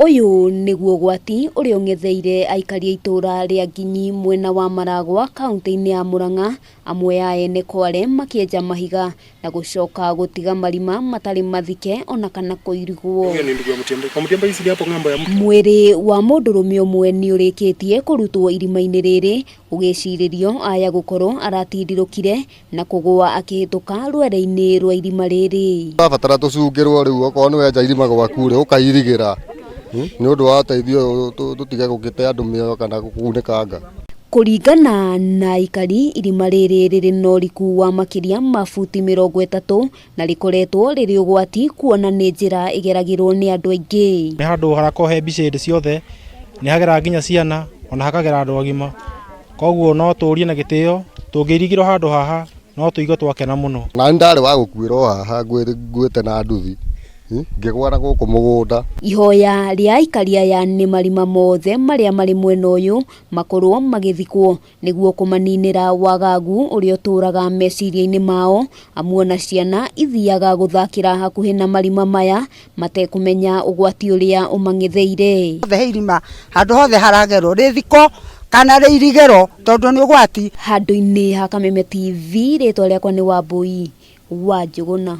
Ũyũ nĩguo ũgwati ũrĩa ũng'etheire aikari a itũũra rĩa Nginyi mwena wa Maragwa kauntĩ-inĩ ya Murang'a, amwe a ene kware makĩenja mahiga na gũcoka gũtiga marima matarĩ mathike ona kana kũirigwo. Mwĩrĩ wa mũndũrũme ũmwe nĩ ũrĩkĩtie kũrutwo irima-inĩ rĩrĩ ũgĩcirĩrio aya gũkorwo aratindirũkire na kũgũa akĩhĩtũka rwere-inĩ rwa irima rĩrĩ. Tũrabatara tũcungĩrwo rĩu okorwo nĩ wenja irima gwaku rĩ ũkairigĩra nĩ ũndũ wa ũteithio ũyũ tũtige gũgĩte andũ mĩoyo kana kunĩkanga. Kũringana na aikari, irima rĩrĩ rĩrĩ na ũriku wa makĩria ma buti 30 na rĩkoretwo rĩrĩ ũgwati kuona nĩ njĩra ĩgeragĩrwo nĩ andũ aingĩ. Nĩ handũ harakorwo he mbica hĩndĩ ciothe, nĩ hageraga nginya ciana ona hakagera andũ agima. Koguo no tũrie na gĩtĩo, tũngĩirigĩrwo handũ haha no tũigue twakena mũno. Na nĩ ndarĩ wa gũkuĩra o haha nguĩte na nduthi, ngĩgwa na gũkũ mũgũnda. Ihoya rĩa aikari aya nĩ marima mothe marĩa marĩ mwena ũyũ makorwo magĩthikwo nĩguo kũmaninĩra wagagu ũrĩa ũtũraga meciria-inĩ mao, amu ona ciana ithiaga gũthakĩra hakuhĩ na marima maya matekũmenya ũgwati ũrĩa ũmang'etheire. Hothe he irima, handũ hothe haragerwo rĩthiko kana rĩirigĩro tondũ nĩ ũgwati. Handũ-inĩ ha Kameme TV, rĩtwa rĩakwa nĩ Wambũi wa Njũgũna.